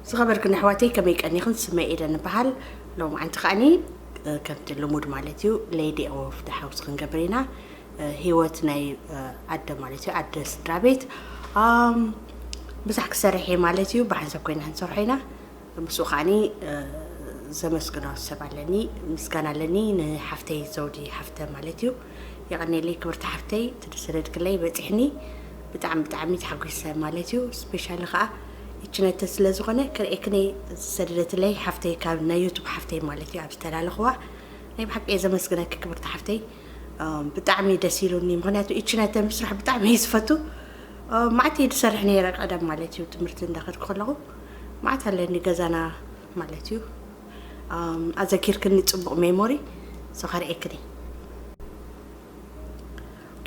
ዝኸበርክን ኣሕዋተይ ከመይ ቀኒኽን? ስመይ ኤደን እበሃል። ሎማዓንቲ ከዓኒ ከምቲ ልሙድ ማለት እዩ ሌዲ ኦፍ ደ ሃውስ ክንገብር ኢና። ህይወት ናይ ኣደ ማለት እዩ ኣደ ስድራ ቤት ብዙሕ ክሰርሕ እየ ማለት እዩ። ብሓንሳብ ኮይና ክንሰርሖ ኢና። ምስኡ ከዓኒ ዘመስግኖ ሰብ ኣለኒ፣ ምስጋና ኣለኒ ንሓፍተይ ዘውዲ ሓፍተ ማለት እዩ። የቐኔለይ ክብርቲ ሓፍተይ፣ ትድሰደድክለይ በፂሕኒ። ብጣዕሚ ብጣዕሚ ተሓጒሰ ማለት እዩ። ስፔሻሊ ከዓ እችነተ ስለ ዝኾነ ክርእክኒ ዝሰደደትለይ ሓፍተይ ካብ ናይ ዩቱብ ሓፍተይ ማለት እዩ ኣብ ዝተላለኽዋ። ናይ ብሓቂ እየ ዘመስግነኪ ክብርቲ ሓፍተይ። ብጣዕሚ ደስ ኢሉኒ፣ ምክንያቱ እችነተ ምስራሕ ብጣዕሚ እየ ዝፈቱ። ማዕት እየ ዝሰርሕ ነይረ ቀደም ማለት እዩ፣ ትምህርቲ እንዳኸድኩ ከለኹ ማዕት ኣለኒ ገዛና ማለት እዩ። ኣዘኪርክኒ ፅቡቕ ሜሞሪ። ሰኸርእክኒ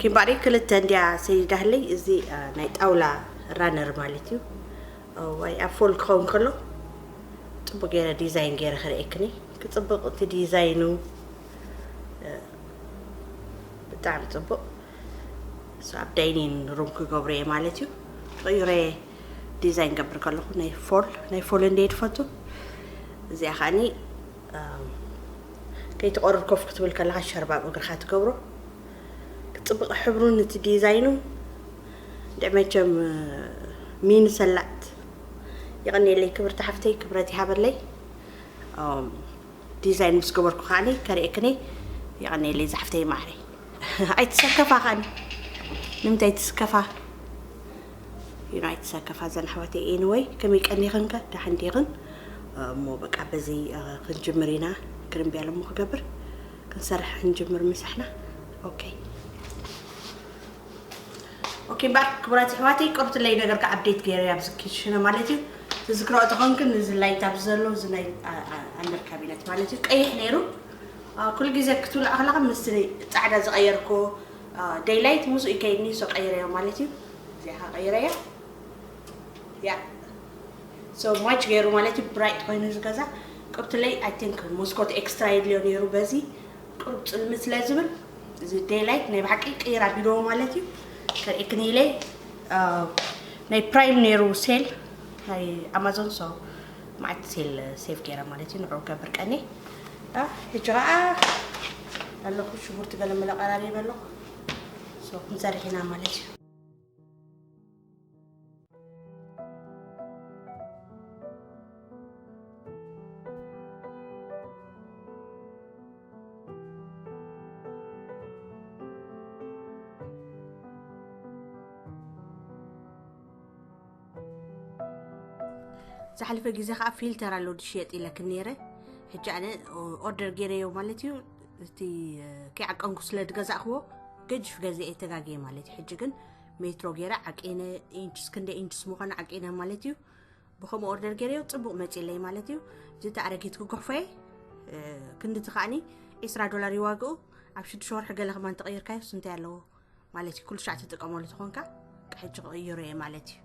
ኪምባሪ ክልተ እንዲያ ሰይዳህለይ። እዚ ናይ ጣውላ ራነር ማለት እዩ። ዋይ ኣብ ፎል ክኸውን ከሎ ፅቡቅ ገይረ ዲዛይን ገይረ ክርእክኒ። ክፅብቅ እቲ ዲዛይኑ። ብጣዕሚ ፅቡቅ። ኣብ ዳይኒን ሩም ክገብሮ እየ ማለት እዩ። ቀይረ ዲዛይን ገብር ከለኹ ናይ ፎል ናይ ፎል እንደ ትፈቱ። እዚኣ ከዓኒ ከይትቆርር ኮፍ ክትብል ከለካ ሸርባብ እግርካ ትገብሮ። ክፅብቅ ሕብሩን እቲ ዲዛይኑ። እንድዕ መቸም ሚኒ ሰላጥ። የቐኒየለይ ክብርቲ ሓፍተይ፣ ክብረት ይሃበለይ። ዲዛይን ምስ ገበርኩ ከዓኒ ከርእክኒ። የቐኒየለይ ዝሓፍተይ ማዕረይ። ኣይትሰከፋ ከዓኒ። ንምንታይ ትስከፋ? ዩናይት ሰከፋ ዘን ኣሕዋተይ። ኤኒወይ ከመይ ቀኒኽን ከ? ደሓን ዲኽን? እሞ በቃ በዚ ክንጅምር ኢና። ክርምብያ ለሞ ክገብር ክንሰርሕ ክንጅምር ምሳሕና። ኦኬ። ኦኬ እምበኣር ክቡራት ኣሕዋተይ፣ ቅርብትለይ ነገር ከ ኣፕዴት ገይረ ኣብዚ ኪሽነ ማለት እዩ። ትዝክረኦ ተኾንክን እዚ ላይት ኣብዚ ዘሎ እዚ ናይ ኣንደር ካቢነት ማለት እዩ ቀይሕ ነይሩ። ኩሉ ግዜ ክትውልዕ ከለኻ ምስ ፃዕዳ ዝቐየርኮ ደይላይት ምስኡ ይከይድኒ ሶ ቀይረዮ ማለት እዩ። እዚኣ ከ ቀይረያ። ያ ሶ ማች ገይሩ ማለት እዩ። ብራይት ኮይኑ ዝገዛ ቅብትለይ ኣይ ቲንክ መስኮት ኤክስትራ የድልዮ ነይሩ። በዚ ቅሩብ ፅልሚ ስለ ዝብል እዚ ዴይላይት ናይ ብሓቂ ቅይር ኣቢልዎ ማለት እዩ። ከርእክኒ ኢለ ናይ ፕራይም ነይሩ ሴል ናይ ኣማዞን ሶ ማዕት ሴል ሴፍ ገይረ ማለት እዩ። ንዑ ገብር ቀኒ ሕጂ ከዓ ኣለኹ ሽጉርቲ ገለ መለቀራሪ በለኹ ክንሰርሕ ኢና ማለት እዩ። ዝሓለፈ ግዜ ከዓ ፊልተር ኣሎ ድሽየጥ ኢለክን ነይረ። ሕጂ ኣነ ኦርደር ገይረዮ ማለት እዩ። እቲ ከይዓቀንኩ ስለ ዝገዛእክዎ ገጅፍ ገዚአ ተጋግየ ማለት እዩ። ሕጂ ግን ሜትሮ ገይረ ዓቂነ ኢንችስ ክንደ ኢንችስ ምዃኑ ዓቂነ ማለት እዩ። ብኸምኡ ኦርደር ገይረዮ ፅቡቕ መፂለይ ማለት እዩ። እዚ ተኣረጊት ክጉሕፎየ ክንድቲ ከዓኒ ዒስራ ዶላር ይዋግኡ። ኣብ ሽዱሽተ ወርሒ ገለ ከማን ተቐይርካዮ ስንታይ ኣለዎ ማለት እዩ። ኩሉ ሻዕ ትጥቀመሉ ተኾንካ ሕጂ ክቕይሮ እየ ማለት እዩ።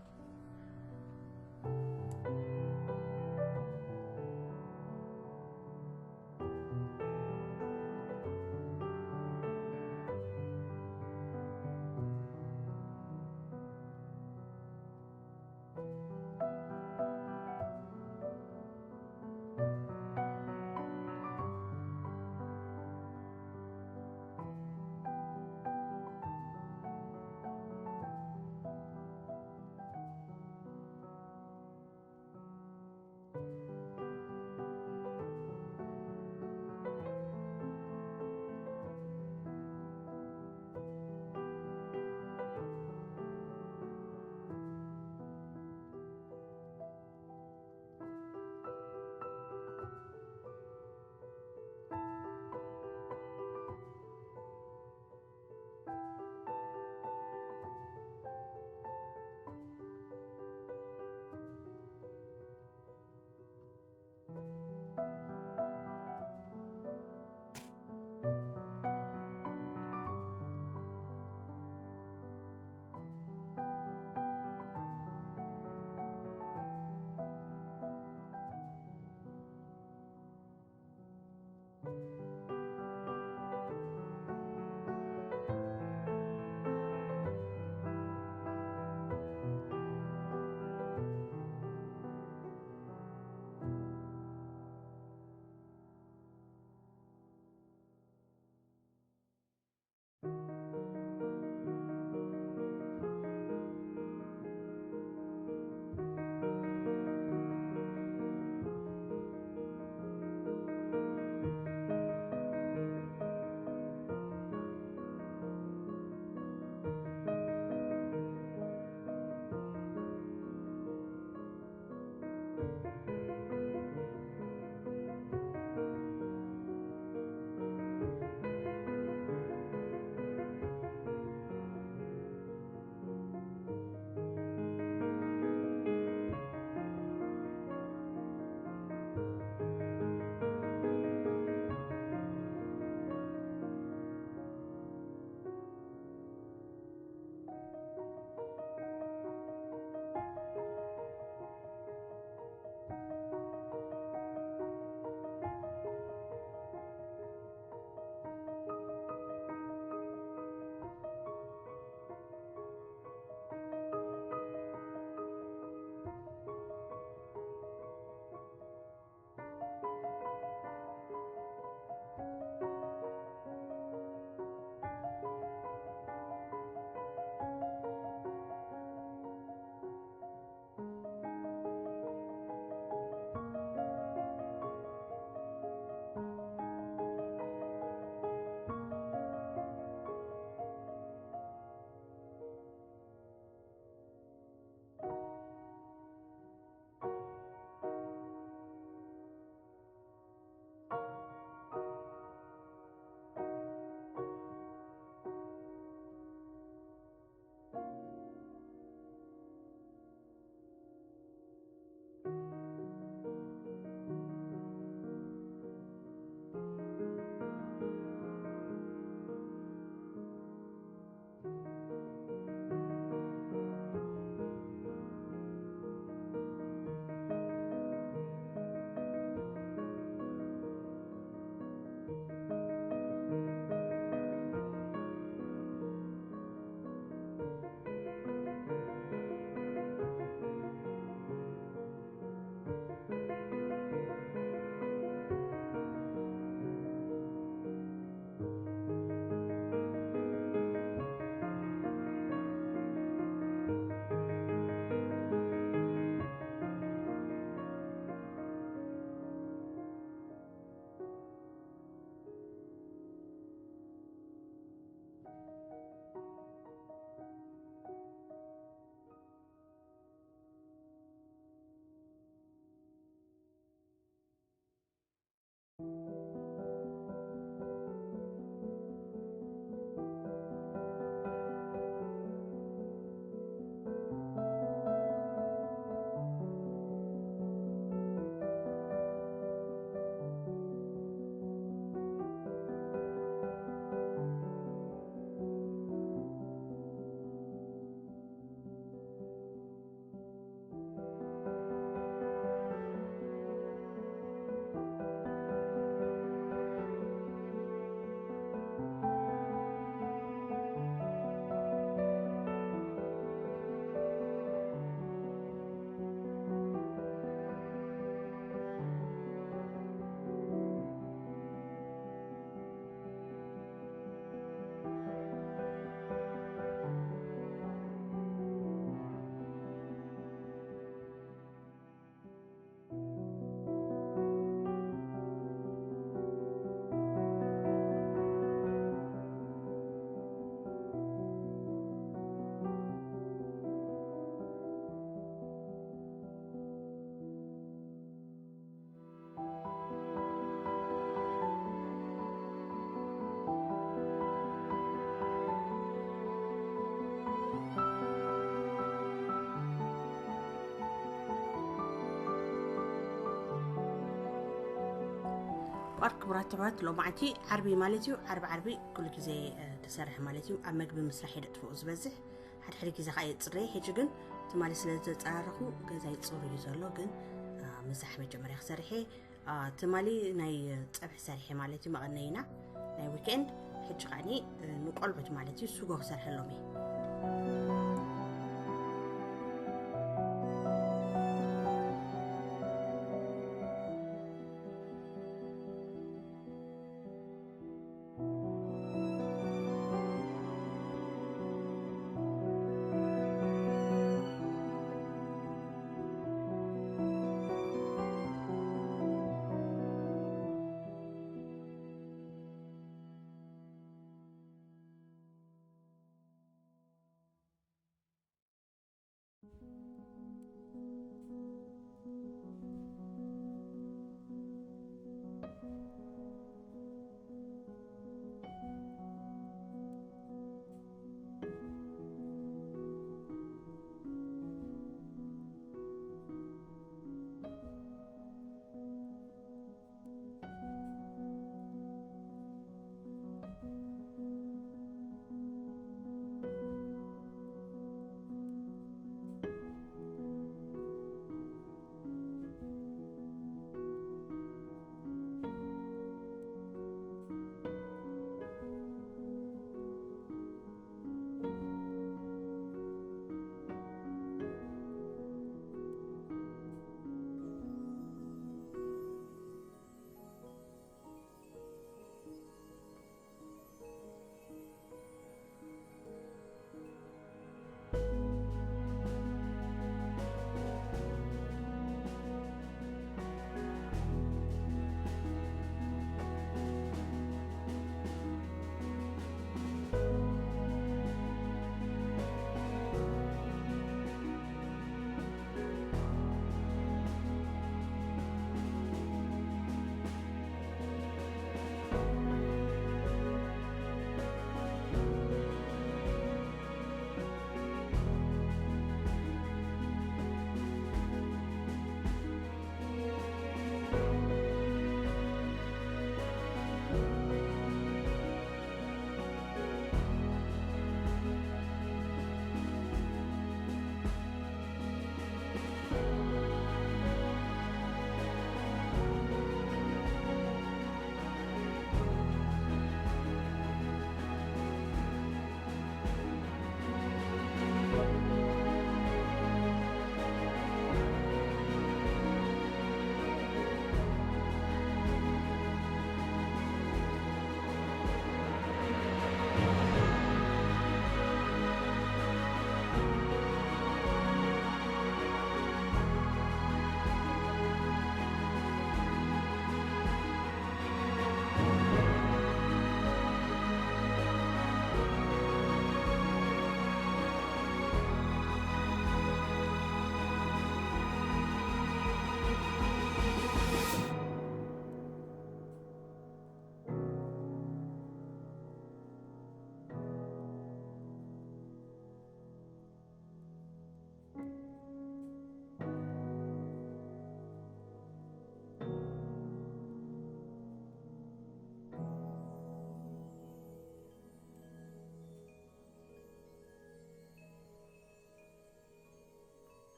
ክቡራት ኣሕዋት፣ ሎማዓንቲ ዓርቢ ማለት እዩ። ዓርቢ ዓርቢ ኩሉ ግዜ፣ እ፣ ክሰርሕ ማለት እዩ። ኣብ መግቢ ምስራሕ እየ ደጥፍኦ ዝበዝሕ። ሓድሕድ ግዜ ከዓ የፅርየ። ሕጂ ግን ትማሊ ስለ ዝተፀራረኹ ገዛይ ፅሩ እዩ ዘሎ። ግን፣ እ፣ ምሳሕ መጀመርያ ክሰርሕ እየ። እ፣ ትማሊ ናይ ፀብሒ ሰሪሐ ማለት እዩ። መቐነይና ናይ ዊኬንድ። ሕጂ ከዓኒ፣ እ፣ ንቆልዑት ማለት እዩ ስጎ ክሰርሐሎም እየ።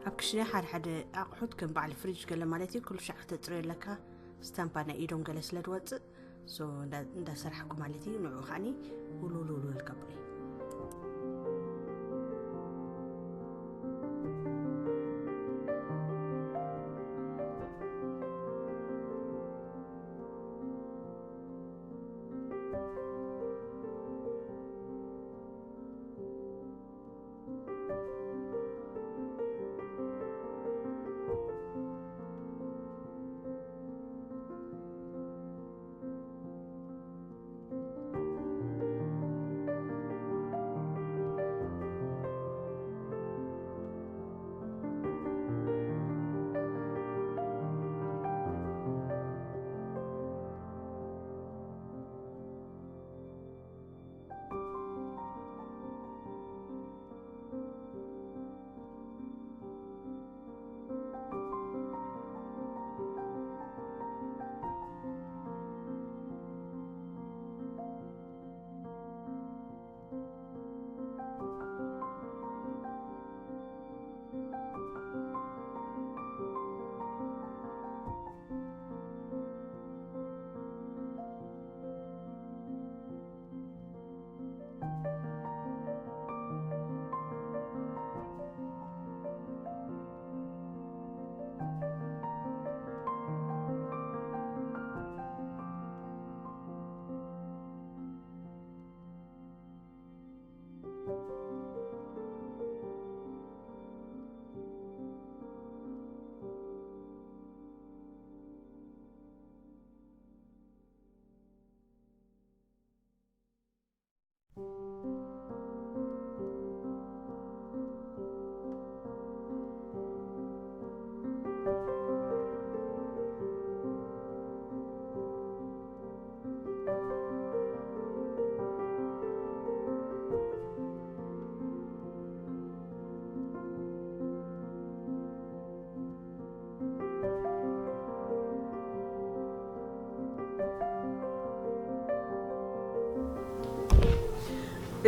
ኣብ ክሽነ ሓደ ሓደ ኣቑሑት ከም በዓል ፍሪጅ ገለ ማለት እዩ፣ ኩሉ ሻዕ ክተፅርዮ ኣለካ። ስታምፓ ናይ ኢዶም ገለ ስለ ዝወፅእ፣ ሶ፣ እንዳ-፣ እንዳሰራሕኩ ማለት እዩ። ንዑ ከዓኒ ውልውል ውልውል ከብሎ እዩ።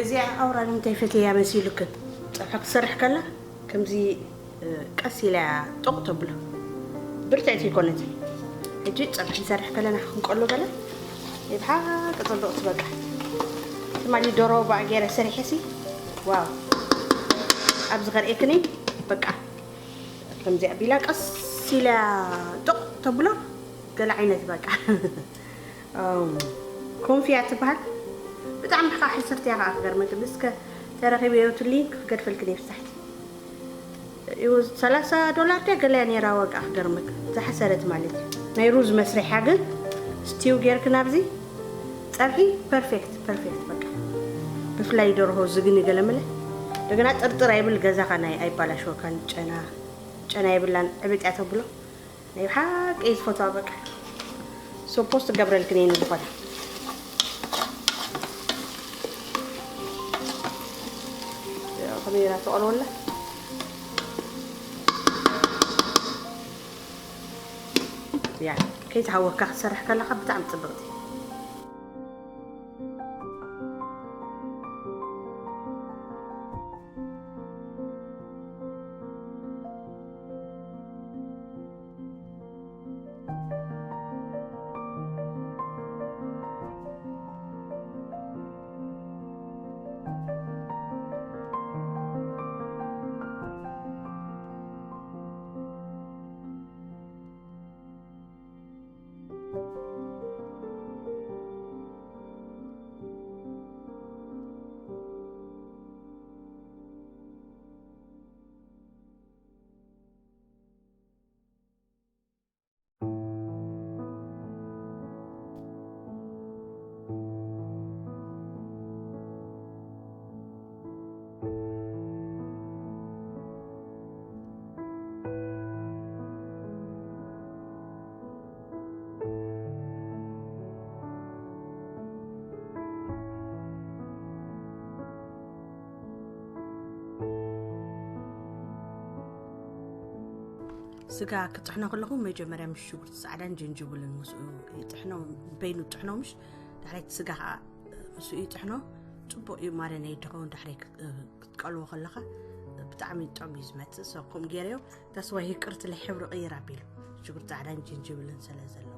እዚኣ ኣውራ ንምንታይ ፈትያ መሲሉክን? ፀብሒ ክሰርሕ ከላ ከምዚ፣ እ፣ ቀስ ኢላ እያ ጦቕ ተብሎ። ብርትዕቲ ኣይኮነትን። ሕጂ ፀብሒ ንሰርሕ ከለና ክንቀሎ ገለ ናይ ብሓቂ ፅብቕቲ በቃ። ትማሊ ዶሮ ባዕ ገይረ ሰሪሐሲ፣ ዋው። ኣብዚ ከርእየክኒ በቃ። ከምዚ ኣቢላ ቀስ ኢላ ጦቕ ተብሎ ገለ ዓይነት በቃ። እም፣ ኮንፊያ ትበሃል። ብጣዕሚ ከዓ ሕስርቲ እያ ከዓ ክገርመኪ። ምስከ ተረኺበዮ እቲ ሊንክ ክገድፈልክን እየ ብሳሕቲ። ይወዝ-፣ ሰላሳ ዶላር ድያ ገለ እያ ነይራ ዋጋ ክገርመኪ። ዝሓሰረት ማለት እዩ። ናይ ሩዝ መስርሕያ ግን ስቲው ጌርክን ኣብዚ ፀብሒ ፐርፌክት፣ ፐርፌክት በቃ። ብፍላይ ደርሆ ዝግኒ ገለ መለ። እንደገና ጥርጥር ኣይብል ገዛኻ ናይ ኣይባላሸወካን ጨና፣ ጨና የብላን ዕብጥ እያ ተብሎ። ናይ ብሓቂ ዝፈትዋ በቃ። ሶፖስት ገብረልክን እየ ንዝኾነ። ያው ከመይ ኢላ ትቐልወላ? ያ፣ ከይትሃወካ ክትሰርሕ ከለኻ ብጣዕሚ ጽብቕቲ። ስጋ ክጥሕኖ ከለኹ መጀመርያ ምስ ሽጉርቲ ጻዕዳን ጅንጅብልን ምስኡ ይጥሕኖ፣ በይኑ ጥሕኖ ምሽ፣ ዳሕራይ እቲ ስጋ ኸዓ ምስኡ ይጥሕኖ። ጽቡቕ እዩ ማሪነይድ ድኸውን ዳሕራይ ክት-፣ ክትቀልዎ ከለኻ ብጣዕሚ ጥዑም እዩ ዝመጽእ። So ከምኡ ገይረዮ፣ that's why ይቅርትለይ ሕብሪ ቅይር ኣቢሉ፣ ሽጉርቲ ጻዕዳን ጅንጅብልን ስለ ዘለዎ።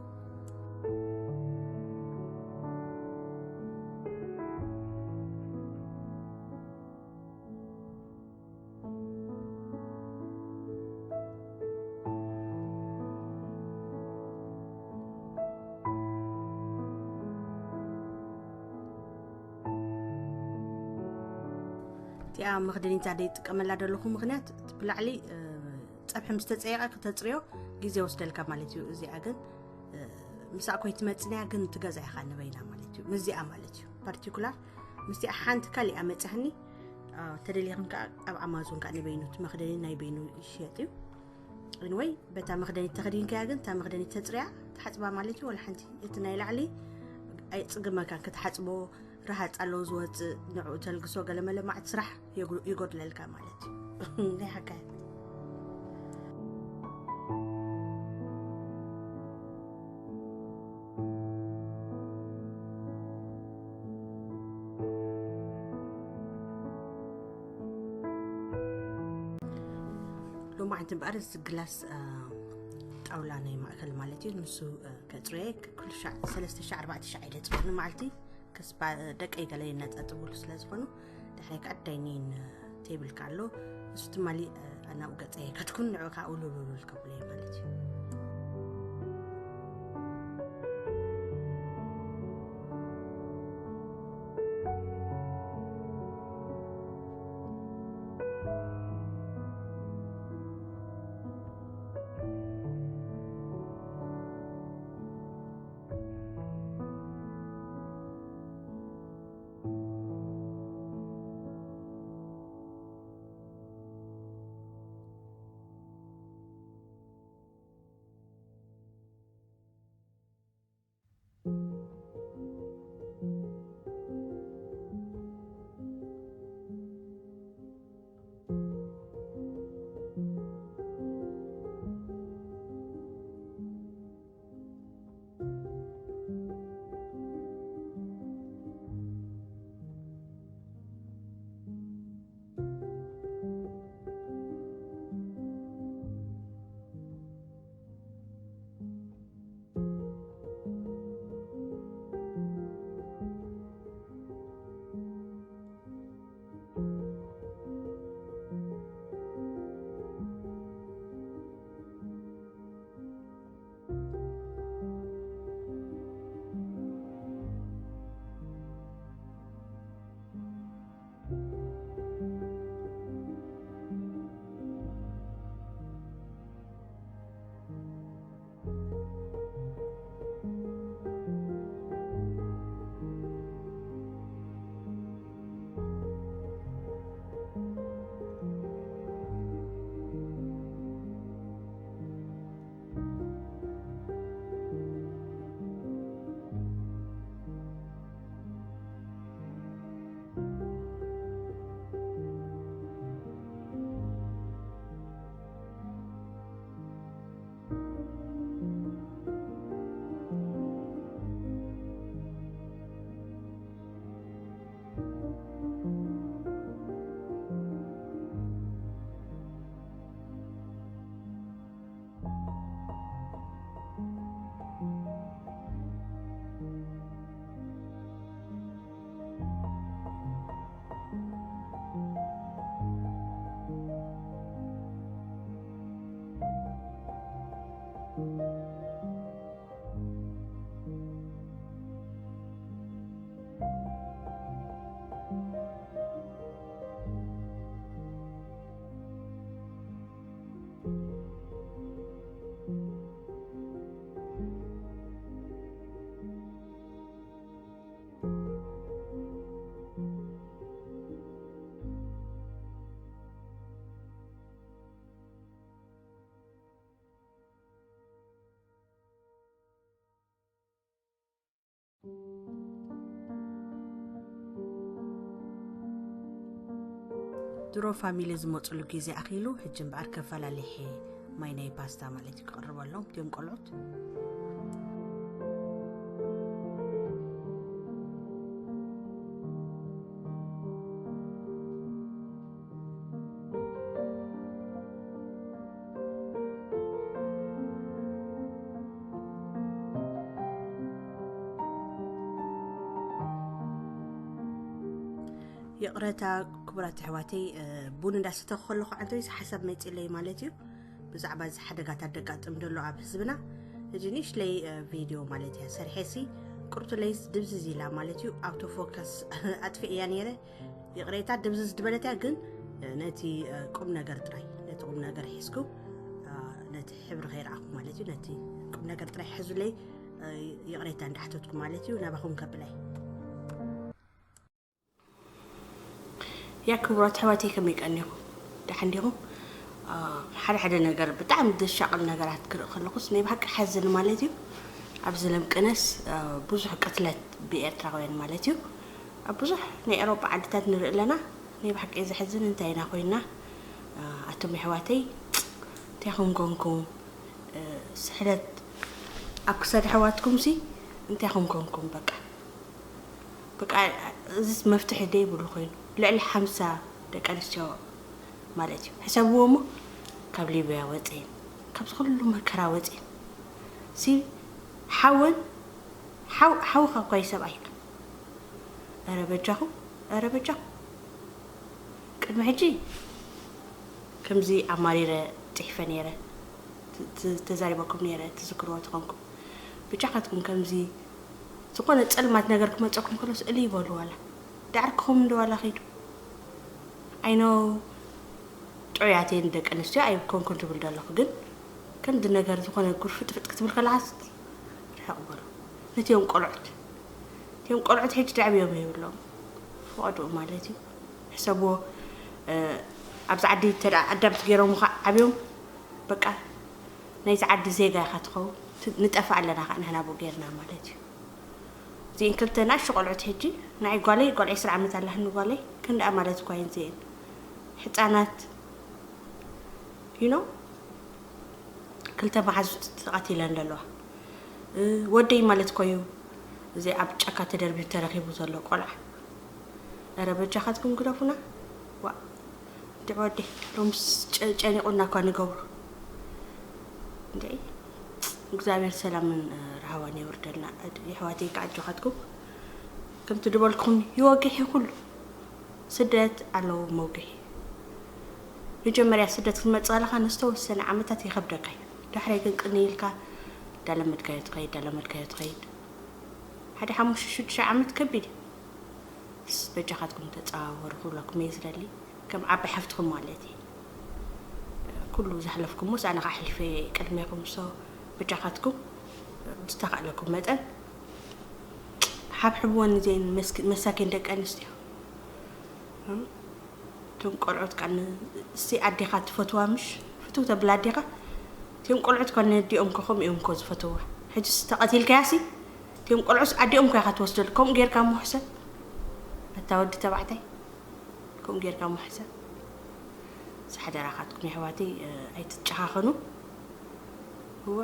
እቲኣ መኽደኒታ ዘይጥቀመላ ዘለኹ ምኽንያት፣ እቲ ብላዕሊ፣ እ፣ ጸብሒ ምስ ተጸየቐ ክተጽርዮ ግዜ ወስደልካ ማለት እዩ። እዚኣ ግን፣ እ፣ ምሳእ ኮይትመጽንያ ግን ትገዛ ኢኻ ንበይና ማለት እዩ። ምስዚኣ ማለት እዩ። ፓርቲኩላር ምስዚኣ ሓንቲ ካሊኣ መጽህኒ፣ እ፣ ተደሊኽን ከኣ ኣብ ኣማዞን ከኣ ንበይኑ እቲ መኽደኒ ናይ በይኑ ይሽየጥ እዩ። Anyway፣ በታ መኽደኒት ተኸዲንካያ ግን፣ እታ መኽደኒት ተጽርያ፣ ትሓጽባ ማለት እዩ። ወላ ሓንቲ፣ እቲ ናይ ላዕሊ ኣይጽግመካን ክትሓጽቦ፣ ረሃጽ ኣለዎ ዝወጽእ፣ ንዕኡ ተልግሶ፣ ገለመለ ማዕት ስራሕ የጉ-፣ ይጎድለልካ ማለት እዩ። ናይ ሓካይ። ሎማዓንቲ እምበኣር እዚ ግላስ፣ እ፣ ጣውላ ናይ ማእከል ማለት እዩ። ንሱ፣ እ፣ ከጽርየ ኩሉ ሻዕ፣ ሰለስተ ሻዕ፣ ኣርባዕተ ሻዕ እየ ደጽርዮ ንመዓልቲ። ከስባ ደቀይ ገለ የነጻጽብሉ ስለ ዝኾኑ፣ ድሕሪ ከኣ ዳይኒን ቴብል ከኣ ኣሎ። ንሱ ትማሊ፣ እ፣ ኣናብኡ ገጸይ ከድኩን ንዕኡ ከኣ ውልውልውል ከብሎ እየ ማለት እዩ። ድሮ ፋሚሊ ዝመፅሉ ግዜ ኣኺሉ፣ ሕጂ እምበኣር ከፈላሊሐ ማይ ናይ ፓስታ ማለት እዩ ክቕርበሎም እቲኦም ቆልዑት። ይቕረታ ክቡራት ኣሕዋተይ፣ ቡን እንዳሰተኹ ከለኹ ዓንተይስ ሓሳብ መፂለይ ማለት እዩ። ብዛዕባ እዚ ሓደጋታት ደጋጥም ዘሎ ኣብ ህዝብና፣ እዚ ንእሽለይ ቪድዮ ማለት እያ ሰርሐሲ፣ ቁርቱለይስ ድብዝዝ ኢላ ማለት እዩ። ኣውቶ ፎከስ ኣጥፊእያ ነይረ። ይቕሬታ ድብዝዝ ዝበለት እያ፣ ግን ነቲ ቁም ነገር ጥራይ፣ ነቲ ቁም ነገር ሒዝኩ፣ ነቲ ሕብሪ ከይረኣኹ ማለት እዩ። ነቲ ቁም ነገር ጥራይ ሕዙለይ፣ ይቕሬታ እንዳሕተትኩ ማለት እዩ። ናባኹም ከብላይ። ያ ክቡራት ኣሕዋተይ፣ ከመይ ቀኒኹም? ደሓን ዲኹም? ሓደ ሓደ ነገር፣ ብጣዕሚ ዘሻቕል ነገራት ክርኢ ከለኹስ ናይ ብሓቂ ሓዝን ማለት እዩ። ኣብዚ ለምቅነስ ብዙሕ ቅትለት ብኤርትራውያን ማለት እዩ። ኣብ ብዙሕ ናይ ኤውሮጳ ዓድታት ንርኢ ኣለና። ናይ ብሓቂ ዘሕዝን፣ እንታይ ኢና ኮይና? ኣቶም ኣሕዋተይ፣ እንታይ ኹም ኮንኩም? ስሕለት ኣብ ክሳድ ኣሕዋትኩምሲ እንታይ ኹም ኮንኩም? በቃ በቃ፣ እዚስ መፍትሒ ደይብሉ ኮይኑ፣ ልዕሊ ሓምሳ ደቂ ኣንስትዮ ማለት እዩ። ሕሰብዎ እሞ፣ ካብ ሊብያ ወፅኤን፣ ካብዚ ኩሉ መከራ ወፅኤን፣ ሲ ሓወን፣ ሓው-፣ ሓውኻ እኳ እዩ ሰብኣይካ። ኧረ በጃኹም፣ ኧረ በጃኹም። ቅድሚ ሕጂ ከምዚ ኣማሪረ ፅሒፈ ነይረ፣ ት-፣ ት-፣ ተዛሪበኩም ነይረ፣ ትዝክርዎ ተኾንኩም። ብቻኻትኩም ከምዚ ዝኾነ ጸልማት ነገር ክመጸኩም ከሎስ እልይ በሉ ዋላ። ዳዕርክኹም እንዶ ዋላ ኸይዱ። ኣይኖ ጥዑያተይን ደቂ ኣንስትዮ ኣይኮንኩን ትብል ዘለኹ፣ ግን ከምዚ ነገር ዝኾነ ጉርፍጥፍጥ ክትብል ከለኻስ ርሕቕ በሉ። ነቲኦም ቆልዑት፣ እቲኦም ቆልዑት ሕጂ ዳዕብዮም የብሎም። ፈቐድኡ ማለት እዩ። ሕሰብዎ፣ እ፣ ኣብዚ ዓዲ እንተ ደኣ ኣዳብት ገይሮም ኸዓ ዓብዮም፣ በቃ ናይዚ ዓዲ ዜጋ ኢኻ ትኸውን። ት-፣ ንጠፍእ ኣለና ኸዓ ንሕና ብኡ ጌርና ማለት እዩ። እዚኤን ክልተ ንኣሽቱ ቆልዑት ሕጂ፣ ንዓይ ጓለይ፣ ጓል ዕስራ ዓመት ኣላትኒ ጓለይ፣ ክንደኣ ማለት እኳ እየን እዚኤን። ሕጻናት፣ you know፣ ክልተ መሓዙት ተቐቲለን ዘለዋ። እ፣ ወደይ ማለት እኮ እዩ፣ እዚ ኣብ ጫካ ተደርቢዩ ተረኺቡ ዘሎ ቆልዓ። ኧረ በጃኻትኩም ግደፉና። ዋ፣ እንድዒ ወደይ፣ ሎምስ ጨ-፣ ጨኒቑና እኳ ንገብሮ። እንድዒ፣ እግዚኣብሔር ሰላምን፣ እ፣ ራህዋን የውርደልና። የሕዋተይ ከኣ ኣጆኻትኩም። ከምቲ ዝበልኩም ይወግሕ እዩ ኩሉ። ስደት ኣለዎ መውግሒ። መጀመርያ ስደት ክትመጽእ ከለኻ ንዝተወሰነ ዓመታት ይኸብደካ እዩ። ዳሕራይ ግን ቅንይ ኢልካ እንዳለመድካዮ ትኸይድ፣ እንዳለመድካዮ ትኸይድ። ሓደ ሓሙሽተ ሽዱሽተ ዓመት ከቢድ እዩ። ስ-፣ በጃኻትኩም ተጸዋወሩ ክብለኩም እየ ዝደሊ። ከም ዓቢ ሓፍትኹም ማለት እዩ። ኩሉ ዘሕለፍኩምስ ኣነ ከኣ ኣሕሊፈ እየ ቅድሜኹም። ሶ በጃኻትኩም ብዝተኻእለኩም መጠን ሓብሕብወን እዘን መስክ-፣ መሳኪን ደቂ ኣንስትዮ። እም፣ እቶም ቆልዑት ከኣ ን-፣ እስቲ ኣዴኻ ትፈትዋ ምሽ? ፍትው ተብላ ኣዴኻ። እቲኦም ቆልዑት ከ ነዲኦም ከ ከምኡ እዮም እኮ ዝፈትዋ። ሕጅስ ተቐቲልካያሲ፣ እቲኦም ቆልዑስ ኣዲኦም እኮ ኢኻ ትወስደሉ። ከምኡ ጌርካ እሞ ሕሰብ። ኣታ ወዲ ተባዕታይ፣ ከምኡ ጌርካ እሞ ሕሰብ። ስ-፣ ሓደራኻትኩም የሕዋተይ፣ እ፣ ኣይትጨኻኸኑ። እወ፣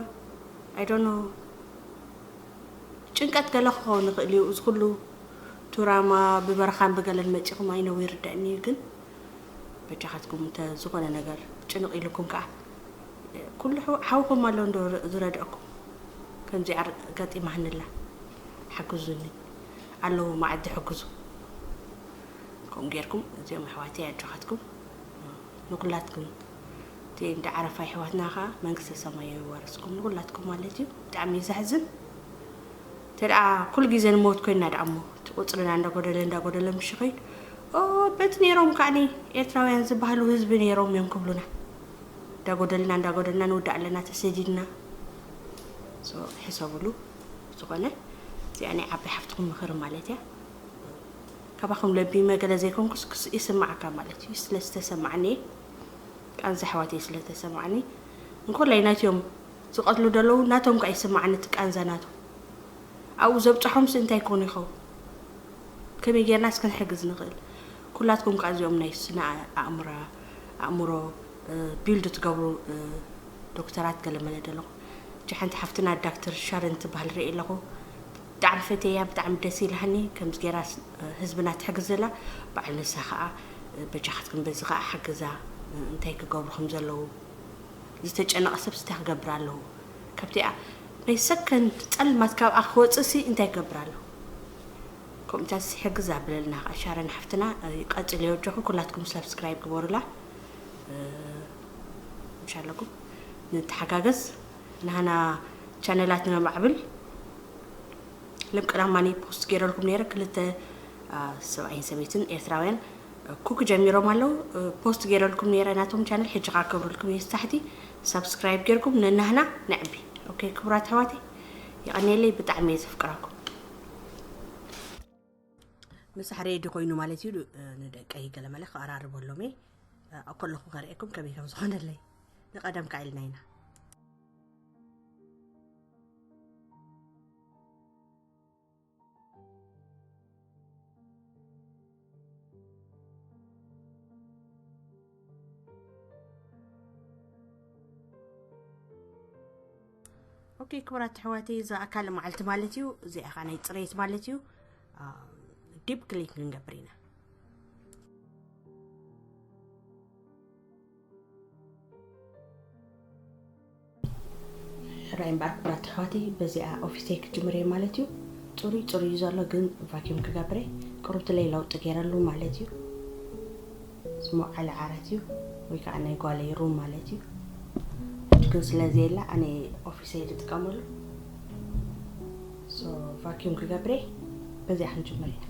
I don't know። ጭንቀት ገለ ክኸውን ይኽእል እዩ። እዚ ኩሉ ቱራማ ብበረኻን ብገለን መጺኹም፣ I know፣ ይርዳእኒ እዩ፣ ግን በጃኻትኩም እንተ ዝኾነ ነገር ጭንቕ ኢሉኩም ከኣ፣ ኩሉ ሓው-፣ ሓውኹም ኣሎ እንዶ ር-፣ ዝረድአኩም። ከምዚ ኣር-፣ ኣጋጢማህኒ ኣላ፣ ሓግዙኒ። ኣለዉ መዓት ዝሕግዙ። ከምኡ ጌርኩም እዚኦም ኣሕዋተይ ኣጆኻትኩም። ንኹላትኩም እቲ እንዳ ዓረፋ ኣሕዋትና ኸዓ መንግስተ ሰማይ የዋርስኩም ንኹላትኩም ማለት እዩ። ብጣዕሚ እዩ ዘሕዝን። እንተ ደኣ ኩሉ ግዜ ንሞት ኮይንና ደኣ እሞ፣ እቲ ቁጽርና እንዳጎደለ እንዳጎደለ ምሽ ኸይድ፣ "ኦ፣ በቲ ነይሮም ከዓኒ ኤርትራውያን ዝበሃሉ ህዝቢ ነይሮም እዮም" ክብሉና። እንዳጎደልና እንዳጎደልና ንውዳእ ኣለና ተሰዲድና። So፣ ሕሰብሉ። ዝኾነ እዚኣ ናይ ዓባይ ሓፍትኹም ምኽሪ ማለት እያ። ካባኹም ለቢመ ገለ ዘይኮንኩስ ክስ-፣ ይስማዓካ ማለት እዩ። ስለ ዝተሰማዓኒ፣ ቃንዛ ኣሕዋተይ ስለ ዝተሰማዓኒ፣ እንኮላይ ናትዮም ዝቐትሉ ደለዉ ናቶም ከኣ ይስማዓኒ እቲ ቃንዛ ናቶም። ኣብኡ ዘብጽሖምስ እንታይ ኮኑ ይኸውን? ከመይ ጌርና እስከ ንሕግዝ ንኽእል? ኩላትኩም ከኣ እዚኦም ናይ ስነ ኣእምራ-፣ ኣእምሮ፣ እ፣ ቢልድ ትገብሩ፣ እ፣ ዶክተራት ገለ መለ ደለኹም። እቺ ሓንቲ ሓፍትና ዳክተር ሻረን ትበሃል ርኢ ኣለኹ። ብጣዕሚ ፈትየያ፣ ብጣዕሚ ደስ ኢላኒ። ከምዚ ጌራ ስ-፣ ህዝብና ትሕግዝ ዘላ በዓል ንሳ ኸኣ፣ በጃኻትክን በዚ ኸኣ ሓግዛ፣ እንታይ ክገብሩ ከም ዘለዉ። ዝተጨነቐ ሰብስ እንታይ ክገብር ኣለዎ? ካብቲኣ ናይ ሰከንድ ጸልማት ካብኣ ክወጽእሲ እንታይ ክገብር ኣለዎ? ከምኡታት ሕግዝ ኣብለልና ኸኣ ሻረን ሓፍትና፣ ቀጽልዮ ኣጆኹ። ኩላትኩም ሳብስክራይብ ግበሩላ። እ፣ ምሻለኩም ንተሓጋገዝ፣ ናህና ቻነላት ነማዕብል። ለም ቀዳማኒ ፖስት ገይረልኩም ነይረ፣ ክልተ፣ አ፣ ሰብኣይን ሰበይትን ኤርትራውያን፣ እ፣ ኩክ ጀሚሮም ኣለዉ። እ፣ ፖስት ገይረልኩም ነይረ ናቶም ቻነል፣ ሕጂ ኸኣ ክገብረልኩም እየ። ታሕቲ ሳብስክራይብ ጌርኩም ነናህና ነዕቢ። ኦኬ፣ ክቡራት ኣሕዋተይ፣ የቐንየለይ፣ ብጣዕሚ እየ ዘፍቅረኩም። ምሳሕ ሬዲ ኮይኑ ማለት እዩ። እ፣ ንደቀይ ገለመለ ክቐራርበሎም እየ። እ፣ ከለኹ ከርእየኩም ከመይ ከም ዝኾነለይ። ንቐደም ከኣ ኢልና ኢና። ኦኬ፣ ክቡራት ኣሕዋተይ፣ እዛ ኣካል መዓልቲ ማለት እዩ። እዚኣ ኸዓ ናይ ጽሬት ማለት እዩ። አ፣ ዲፕ ክሊን ክንገብር ኢና። ሕራይ እምበኣር ክቡራት ኣሕዋተይ፣ በዚኣ ኦፊሰይ ክጅምር እየ ማለት እዩ። ጽሩይ ጽሩይ እዩ ዘሎ፣ ግን ቫክዩም ክገብር እየ። ቅሩብትለይ ለውጢ ገይረሉ ማለት እዩ። ዝሞዓለ ዓራት እዩ፣ ወይ ከዓ ናይ ጓለይ ሩም ማለት እዩ። ሕጂ ግን ስለ ዘየላ ኣነ ኦፊሰይ ዝጥቀመሉ። ሶ፣ ቫክዩም ክገብር እየ። በዚኣ ክንጅምር ኢና።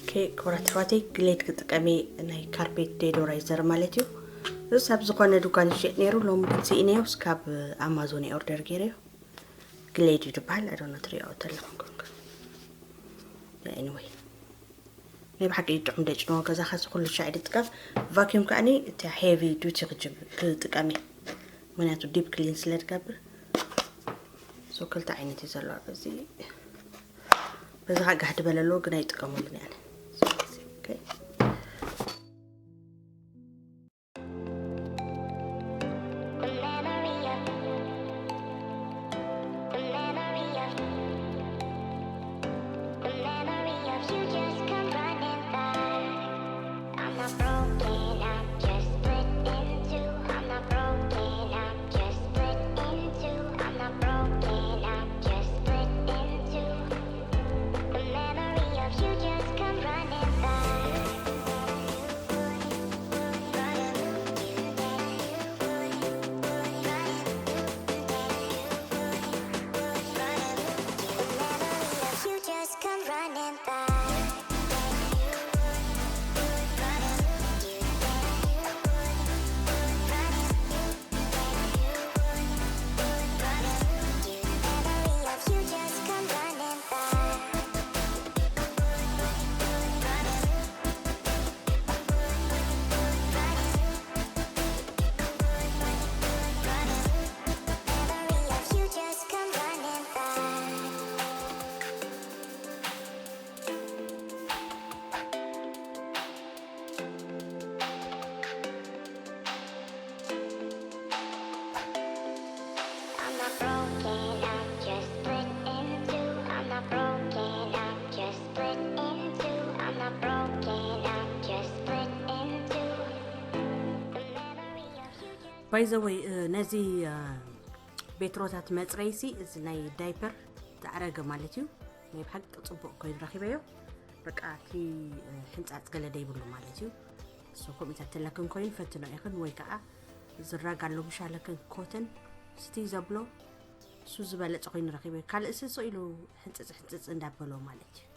ኦኬ፣ ክቡራት ኣሕዋተይ፣ ግሌድ ክጥቀም እየ፣ ናይ ካርፔት ዴዶራይዘር ማለት እዩ። እዚስ ኣብ ዝኾነ ድኳን ይሸጥ ነይሩ፣ ሎሚ ግን ስኢነዮ፣ እስካብ ኣማዞን እየ ኦርደር ገይረዮ። ግሌድ እዩ ዝበሃል፣ I don't know ትሪኦ ተለኹም ኮንኩም። ኤኒወይ፣ ናይ ብሓቂ እዩ ጥዑም ደጭኖ። ገዛኻ እዚ ኩሉ ሻዕ ድጥቀም። ቫክዩም ከኣኒ እቲ ሄቪ ዱቲ ክጅብ-፣ ክጥቀም እየ። ምኽንያቱ ዲፕ ክሊን ስለ ዝገብር። ሶ ክልተ ዓይነት እዩ ዘሎ። በዚ፣ በዚ ኸዓ ጋህዲ በለ ኣለዎ፣ ግን ኣይጥቀመሉን እየ ኣነ። ኦኬ። ባይዘወይ፣ ነዚ ቤትሮታት መፅረይሲ እዚ ናይ ዳይፐር ተኣረገ ማለት እዩ። ናይ ብሓቂ ፅቡቕ ኮይኑ ረኺበዮ። በቃ እቲ ሕንፃፅ ገለ ደይብሉ ማለት እዩ። So ከምኡታት ተለክን ኮይኑ ፈትኖ ኢኽን ወይ ከዓ ዝራግ ኣሎ ምሻለክን ኮተን ስቲ ዘብሎ እሱ ዝበለጸ ኮይኑ ረኺበ። ካልእ ስቕ ኢሉ ሕንጽጽ ሕንጽጽ እንዳበሎ ማለት እዩ።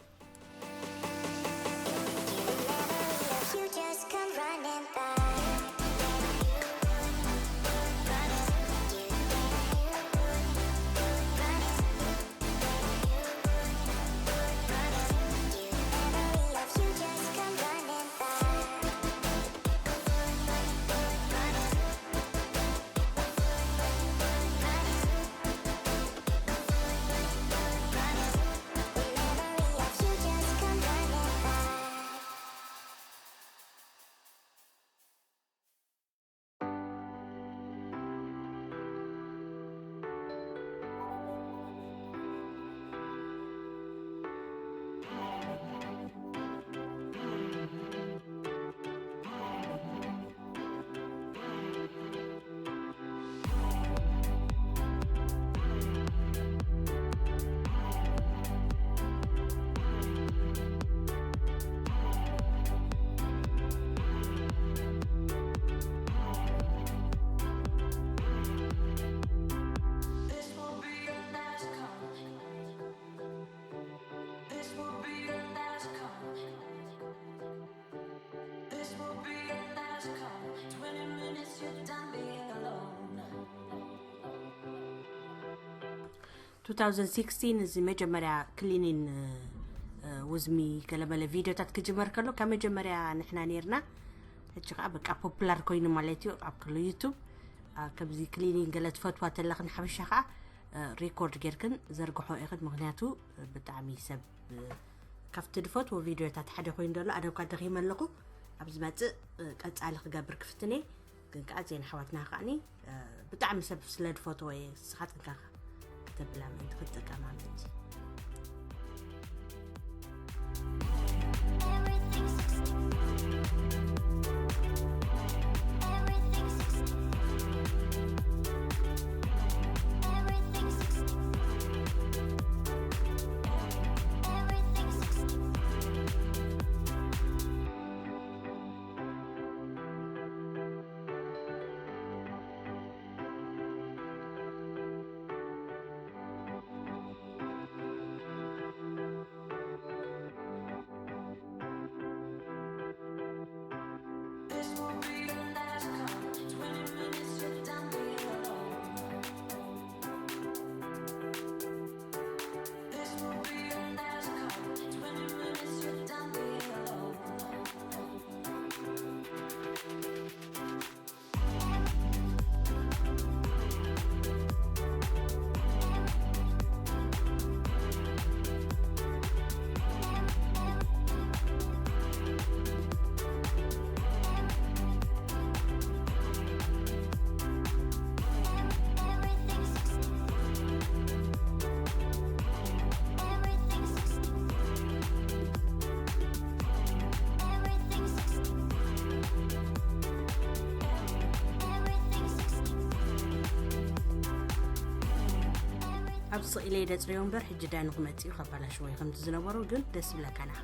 two thousand sixteen እዚ መጀመርያ ክሊኒን ውዝሚ ገለመለ ቪዲዮታት ክጅመር ከሎ ካብ መጀመርያ ንሕና ነርና። ሕጂ ከዓ በቃ ፖፑላር ኮይኑ ማለት እዩ ኣብ ክሉ ዩቱብ። ከምዚ ክሊኒን ገለ ትፈትዋ ተለኽን ሓበሻ ከዓ ሪኮርድ ጌርክን ዘርግሖ ኢኽን። ምክንያቱ ብጣዕሚ ሰብ ካብቲ ድፈትዎ ቪዲዮታት ሓደ ኮይኑ ዘሎ ኣደብካ ደኺመ ኣለኹ። ኣብ ዝመፅእ ቀፃሊ ክገብር ክፍትነ። ግን ከዓ ዜና ሓዋትና ከዓኒ ብጣዕሚ ሰብ ስለ ድፈትዎ እየ ስኻትንካ ተብላ ምእንቲ ክትጥቀማ ምእንቲ። ኣብ ስቕ ኢለ ደጽርዮ እምበር ሕጂ ዳኒ ክመጽእ እዩ ከባላሽዎ ከምቲ ዝነበሩ ግን ደስ ብለካ ናኻ።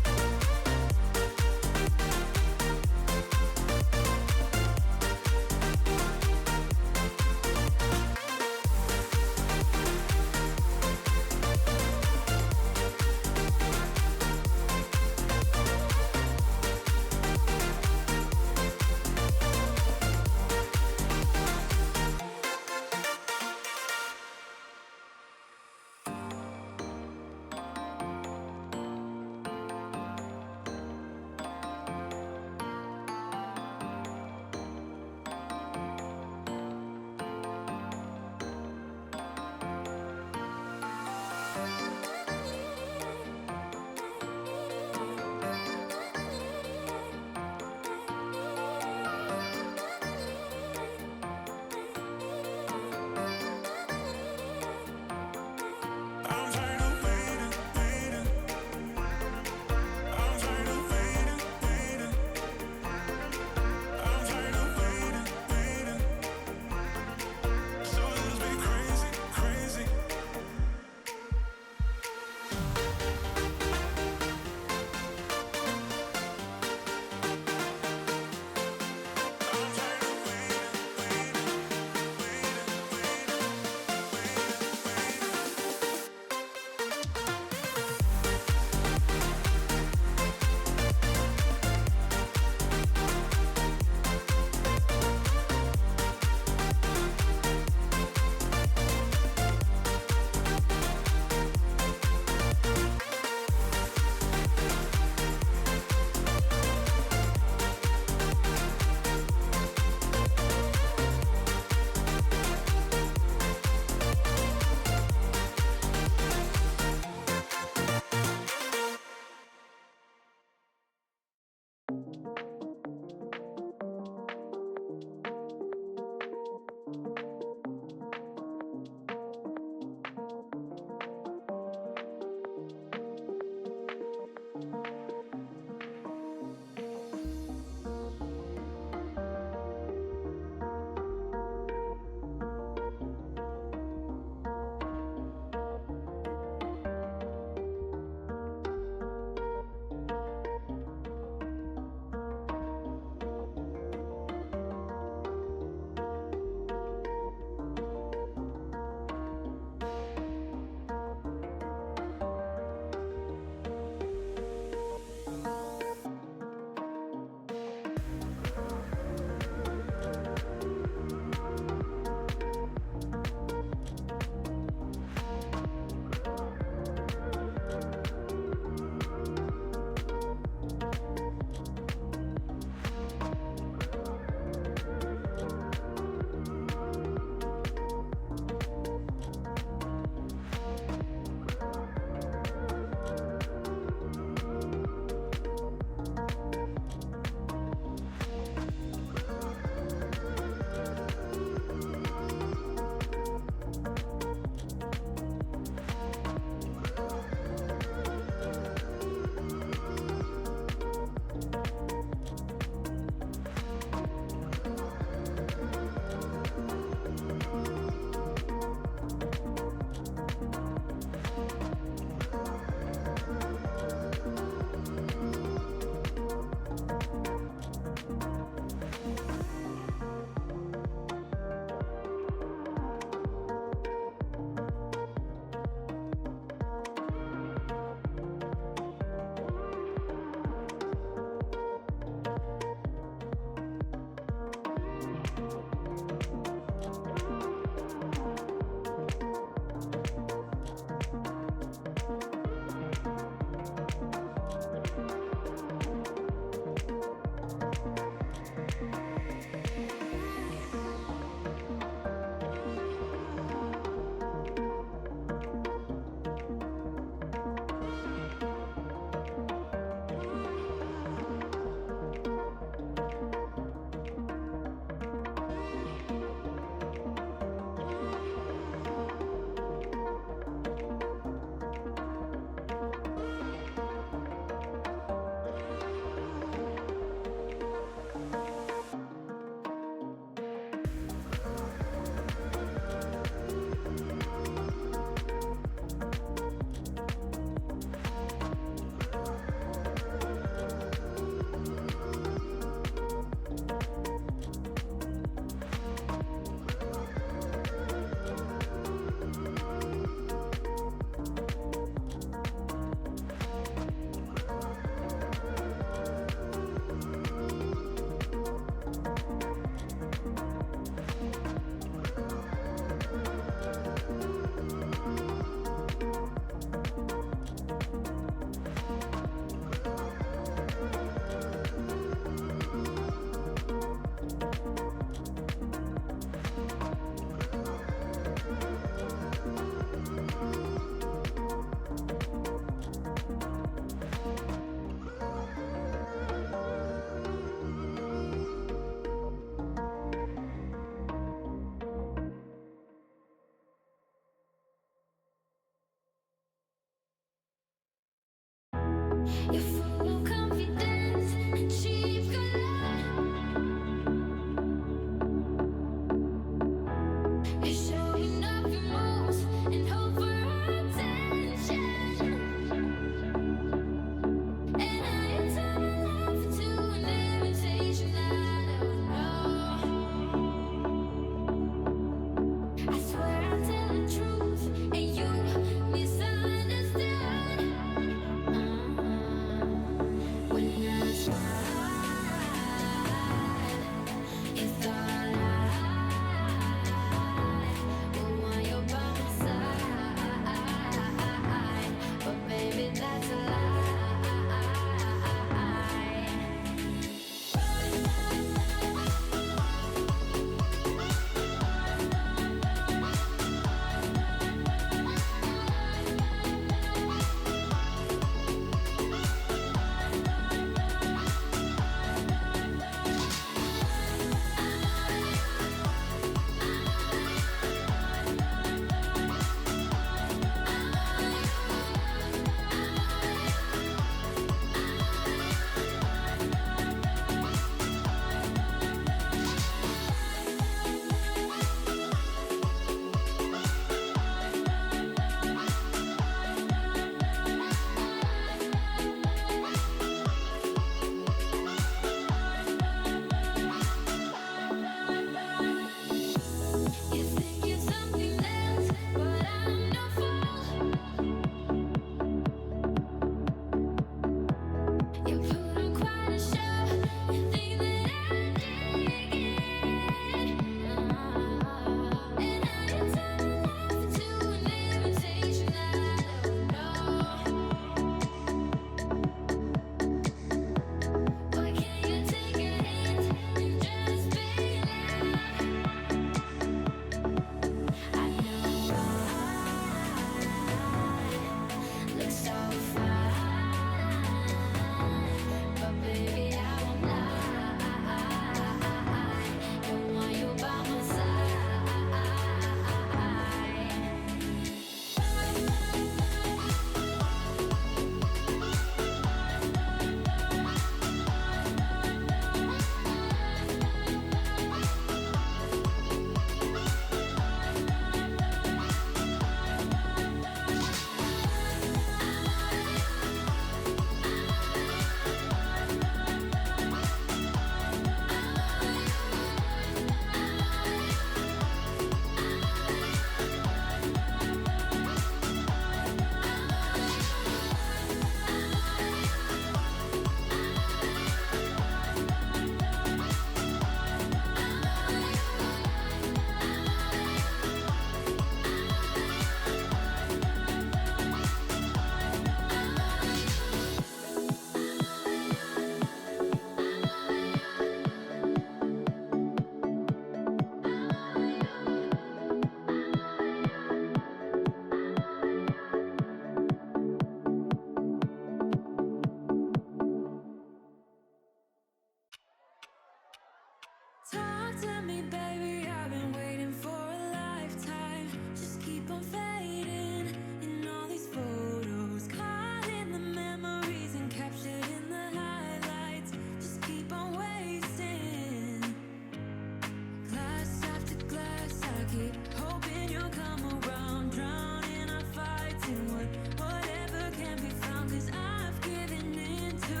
Hoping you'll come around, drowning our fights in what, whatever can be found. Cause I've given in to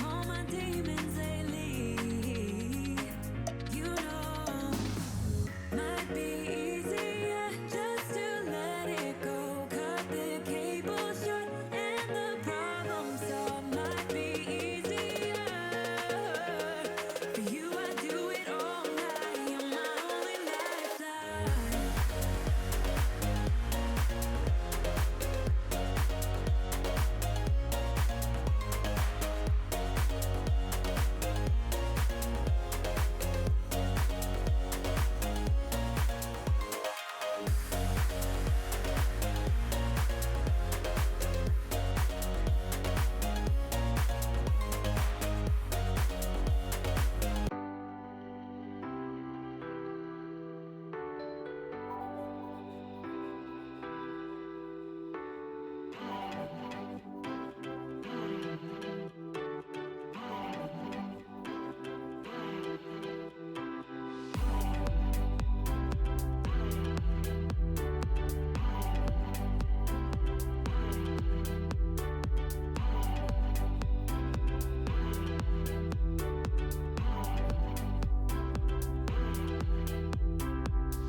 all my demons lately. You know, might be easier just to let it go. Cut the cable short and the problem solved. Might be easier for you. I do it all night. You're my only lifeline.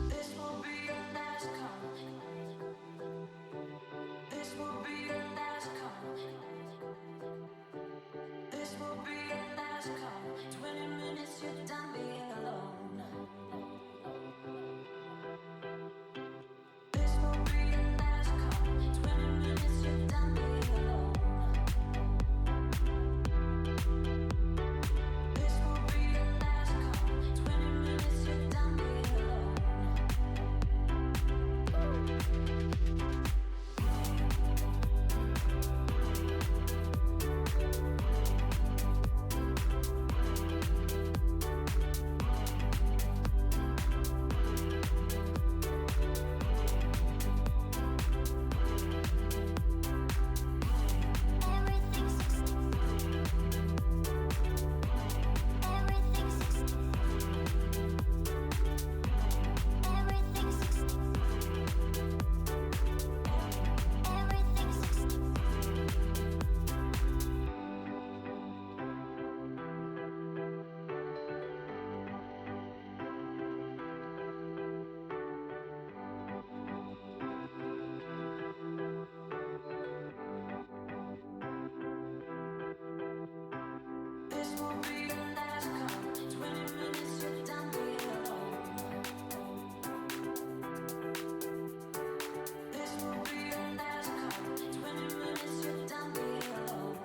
This will be your last call. This will be your last call. This will be your last call. Twenty minutes, you're done being alone. This will be your last call. Twenty minutes, you're done being alone. This will be your last call. Twenty minutes, you're done being alone. This will be your last call. Twenty minutes, you're done being alone. This will be your last call. Twenty minutes, you're done being alone.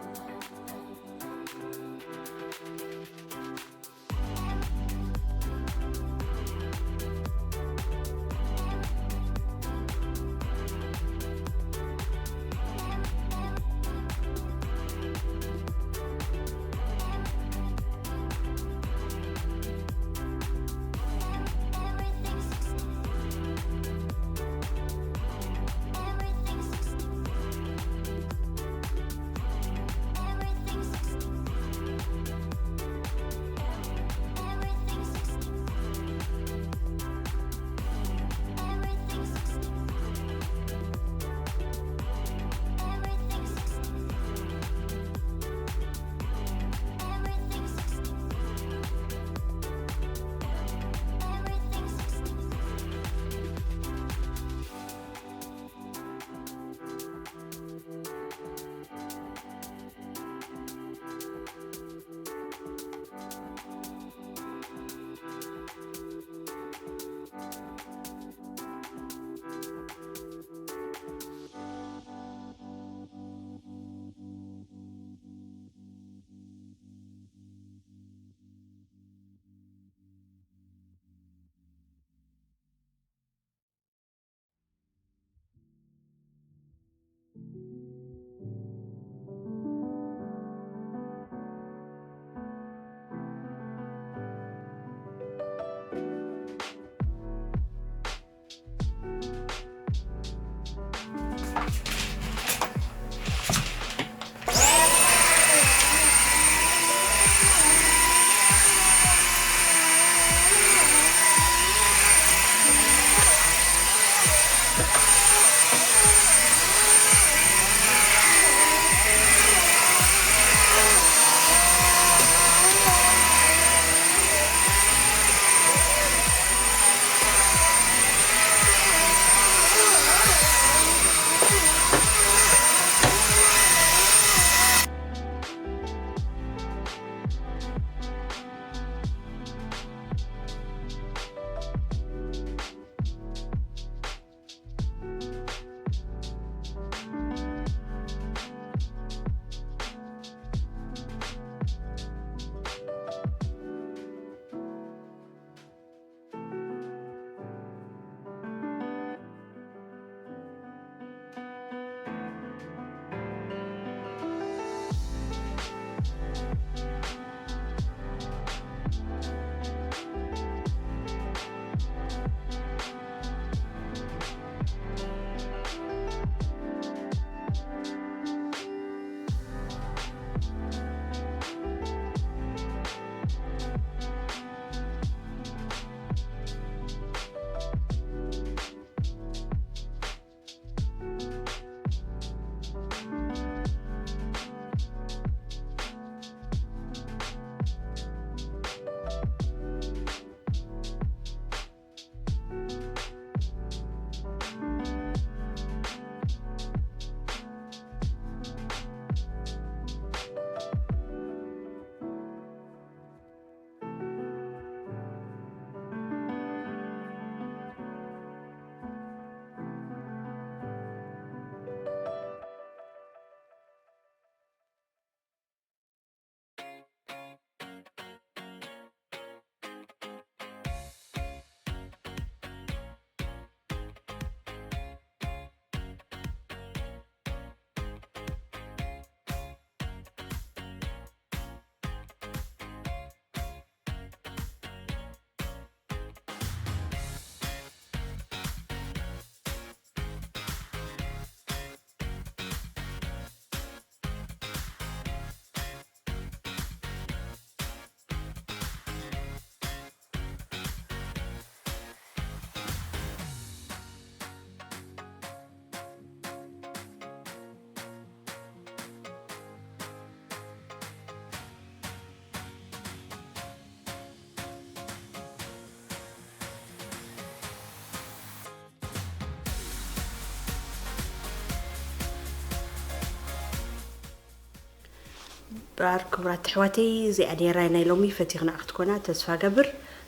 በር ክቡራት ኣሕዋተይ፣ እዚኣ ነይራ ናይ ሎሚ። ፈቲኽና ክትኮና ተስፋ ገብር።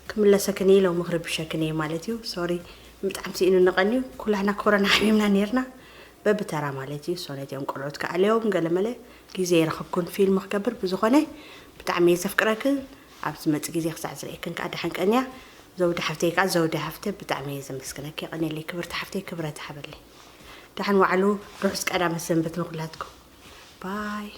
ክምለሰክን እየ፣ ሎሚ ክርብሸክን እየ ማለት እዩ። ሶሪ፣ ብጣዕሚ ስኢኑ ንቐን እዩ። ኩላህና ኮሮና ሓሚምና ነይርና፣ በብተራ ማለት እዩ። ሶ ነቲኦም ቆልዑት ከኣለዮም ገለመለ ግዜ ይረኸብኩን ፊልም ክገብር። ብዝኾነ ብጣዕሚ እየ ዘፍቅረክን፣ ኣብ ዝመጽእ ግዜ ክሳዕ ዝርእየክን ከዓ ደሓን ቀንያ። ዘውዲ ሓፍተይ ከዓ፣ ዘውዲ ሓፍተ ብጣዕሚ እየ ዘመስግነኪ። የቐንየለይ ክብርቲ ሓፍተይ፣ ክብረት ሓበለይ። ደሓን ዋዕሉ፣ ርሑስ ቀዳመ ሰንበት ንኹላትኩም። ባይ።